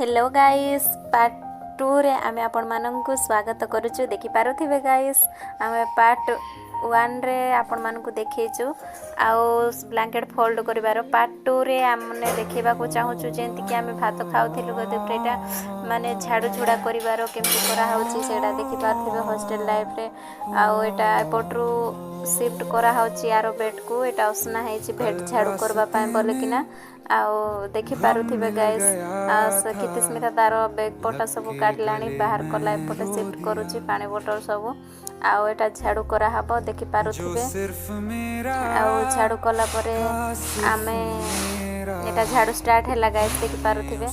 Hello guys, part ଟୁରେ ଆମେ ଆପଣମାନଙ୍କୁ ସ୍ୱାଗତ କରୁଛୁ। ଦେଖିପାରୁଥିବେ ଗାଇସ୍, ଆମେ ପାର୍ଟ ୱାନ୍ରେ ଆପଣମାନଙ୍କୁ ଦେଖେଇଛୁ ଆଉ ବ୍ଲାଙ୍କେଟ୍ ଫୋଲ୍ଡ କରିବାର। ପାର୍ଟ ଟୁରେ ଆମେ ଦେଖେଇବାକୁ ଚାହୁଁଛୁ ଯେମିତିକି ଆମେ ଭାତ ଖାଉଥିଲୁ ଗଦି ଉପରେ, ଏଇଟା ମାନେ ଝାଡ଼ୁ ଝୁଡ଼ା କରିବାର କେମିତି କରାହେଉଛି, ସେଇଟା ଦେଖିପାରୁଥିବେ ହଷ୍ଟେଲ ଲାଇଫ୍ରେ। ଆଉ ଏଇଟା ଏପଟରୁ ସିଫ୍ଟ କରାହେଉଛି ଆର ବେଡ଼୍କୁ। ଏଇଟା ଅସନା ହେଇଛି ବେଡ଼୍ ଝାଡ଼ୁ କରିବା ପାଇଁ ବୋଲିକିନା। ଆଉ ଦେଖିପାରୁଥିବେ ଗାଇସ୍, ସ୍ମିତା ତାର ବେଗ୍ ପଟା ସବୁ କାଢ଼ିଲାଣି, ବାହାର କଲା, ଏପଟେ ସିଫ୍ଟ କରୁଛି ପାଣି ବୋଟଲ ସବୁ। ଆଉ ଏଇଟା ଝାଡ଼ୁ କରାହବ, ଦେଖିପାରୁଥିବେ। ଆଉ ଝାଡ଼ୁ କଲା ପରେ ଆମେ ଏଇଟା ଝାଡ଼ୁ ଷ୍ଟାର୍ଟ ହେଲା ଗାଇସ୍, ଦେଖିପାରୁଥିବେ।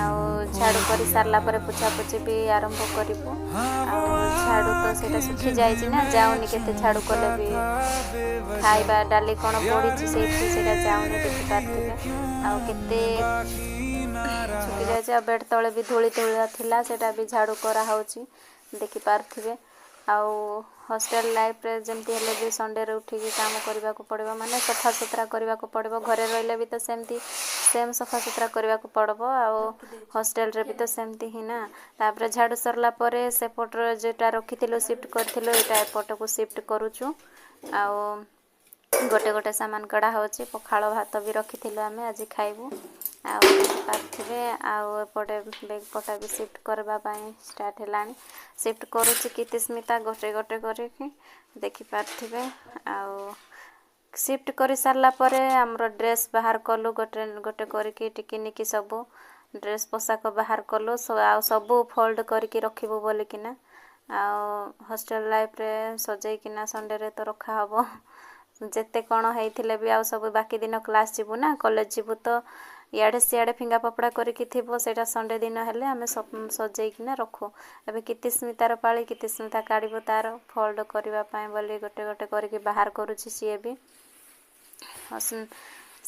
ଆଉ ଝାଡ଼ୁ କରି ସାରିଲା ପରେ ପୋଛାପୋଛି ବି ଆରମ୍ଭ କରିବୁ। ଆଉ ଝାଡ଼ୁ ତ ସେଇଟା ଶୁଖି ଯାଇଛି ନା, ଯାଉନି କେତେ ଝାଡ଼ୁ କଲେ ବି। ଖାଇବା ଡାଲି କ'ଣ ପଡ଼ିଛି ସେଇଠି, ସେଇଟା ଯାଉନି, ଦେଖିପାରୁଥିବେ। ଆଉ କେତେ ଶୁଖି ଯାଇଛି। ଆଉ ବେଡ଼୍ ତଳେ ବି ଧୂଳି ଧୂଳିଆ ଥିଲା, ସେଇଟା ବି ଝାଡ଼ୁ କରାହେଉଛି, ଦେଖିପାରୁଥିବେ। ଆଉ ହଷ୍ଟେଲ ଲାଇଫ୍ରେ ଯେମିତି ହେଲେ ବି ସଣ୍ଡେରେ ଉଠିକି କାମ କରିବାକୁ ପଡ଼ିବ, ମାନେ ସଫାସୁତୁରା କରିବାକୁ ପଡ଼ିବ। ଘରେ ରହିଲେ ବି ତ ସେମିତି ସେମ୍ ସଫାସୁତୁରା କରିବାକୁ ପଡ଼ିବ, ଆଉ ହଷ୍ଟେଲରେ ବି ତ ସେମିତି ହିଁ ନା। ତାପରେ ଝାଡ଼ୁ ସରିଲା ପରେ ସେପଟର ଯେଉଁଟା ରଖିଥିଲୁ, ସିଫ୍ଟ କରିଥିଲୁ, ଏଇଟା ଏପଟକୁ ସିଫ୍ଟ କରୁଛୁ। ଆଉ ଗୋଟେ ଗୋଟେ ସାମାନ କଢ଼ା ହେଉଛି। ପଖାଳ ଭାତ ବି ରଖିଥିଲୁ ଆମେ, ଆଜି ଖାଇବୁ। ଆଉ ଦେଖିପାରୁଥିବେ, ଆଉ ଏପଟେ ବେଗ୍ ପଟା ବି ସିଫ୍ଟ କରିବା ପାଇଁ ଷ୍ଟାର୍ଟ ହେଲାଣି। ସିଫ୍ଟ କରୁଛି ସ୍ମିତା ଗୋଟେ ଗୋଟେ କରିକି, ଦେଖିପାରୁଥିବେ। ଆଉ ସିଫ୍ଟ କରିସାରିଲା ପରେ ଆମର ଡ୍ରେସ୍ ବାହାର କଲୁ ଗୋଟେ ଗୋଟେ କରିକି, ଟିକି ନିକି ସବୁ ଡ୍ରେସ୍ ପୋଷାକ ବାହାର କଲୁ ଆଉ ସବୁ ଫୋଲ୍ଡ କରିକି ରଖିବୁ ବୋଲିକିନା। ଆଉ ହଷ୍ଟେଲ ଲାଇଫ୍ରେ ସଜେଇକିନା ସଣ୍ଡେରେ ତ ରଖାହବ, ଯେତେ କ'ଣ ହେଇଥିଲେ ବି। ଆଉ ସବୁ ବାକି ଦିନ କ୍ଲାସ୍ ଯିବୁ ନା, କଲେଜ ଯିବୁ, ତ ଇଆଡ଼େ ସିଆଡ଼େ ଫିଙ୍ଗା ଫୋପଡ଼ା କରିକି ଥିବ। ସେଇଟା ସଣ୍ଡେ ଦିନ ହେଲେ ଆମେ ସଜେଇକିନା ରଖୁ। ଏବେ ସ୍ମିତାର ପାଳି, ସ୍ମିତା କାଢ଼ିବ ତାର ଫୋଲ୍ଡ କରିବା ପାଇଁ ବୋଲି ଗୋଟେ ଗୋଟେ କରିକି ବାହାର କରୁଛି ସିଏ ବି।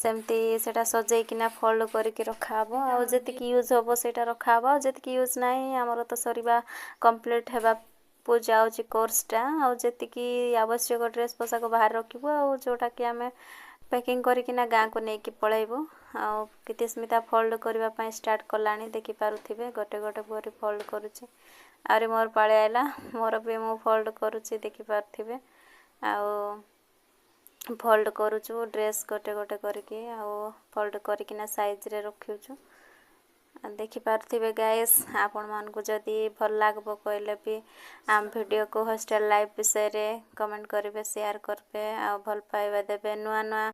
ସେମିତି ସେଇଟା ସଜେଇକିନା ଫୋଲ୍ଡ କରିକି ରଖାହବ। ଆଉ ଯେତିକି ୟୁଜ୍ ହେବ ସେଇଟା ରଖାହବ, ଆଉ ଯେତିକି ୟୁଜ୍ ନାହିଁ, ଆମର ତ ସରିବା କମ୍ପ୍ଲିଟ୍ ହେବାକୁ ଯାଉଛି କୋର୍ସଟା। ଆଉ ଯେତିକି ଆବଶ୍ୟକ ଡ୍ରେସ୍ ପୋଷାକ ବାହାରେ ରଖିବୁ, ଆଉ ଯେଉଁଟାକି ଆମେ ପ୍ୟାକିଂ କରିକିନା ଗାଁକୁ ନେଇକି ପଳେଇବୁ। ଆଉ ସ୍ମିତା ଫୋଲ୍ଡ କରିବା ପାଇଁ ଷ୍ଟାର୍ଟ କଲାଣି, ଦେଖିପାରୁଥିବେ, ଗୋଟେ ଗୋଟେ କରି ଫୋଲ୍ଡ କରୁଛି। ଆହୁରି ମୋର ପାଳି ଆଇଲା, ମୋର ବି ମୁଁ ଫୋଲ୍ଡ କରୁଛି, ଦେଖିପାରୁଥିବେ। ଆଉ ଫୋଲ୍ଡ କରୁଛୁ ଡ୍ରେସ୍ ଗୋଟେ ଗୋଟେ କରିକି, ଆଉ ଫୋଲ୍ଡ କରିକିନା ସାଇଜ୍ରେ ରଖୁଛୁ, ଦେଖିପାରୁଥିବେ ଗାଇସ୍। ଆପଣମାନଙ୍କୁ ଯଦି ଭଲ ଲାଗିବ କହିଲେ ବି ଆମ ଭିଡ଼ିଓକୁ ହଷ୍ଟେଲ ଲାଇଫ୍ ବିଷୟରେ କମେଣ୍ଟ କରିବେ, ସେୟାର କରିବେ ଆଉ ଭଲ ପାଇବା ଦେବେ। ନୂଆ ନୂଆ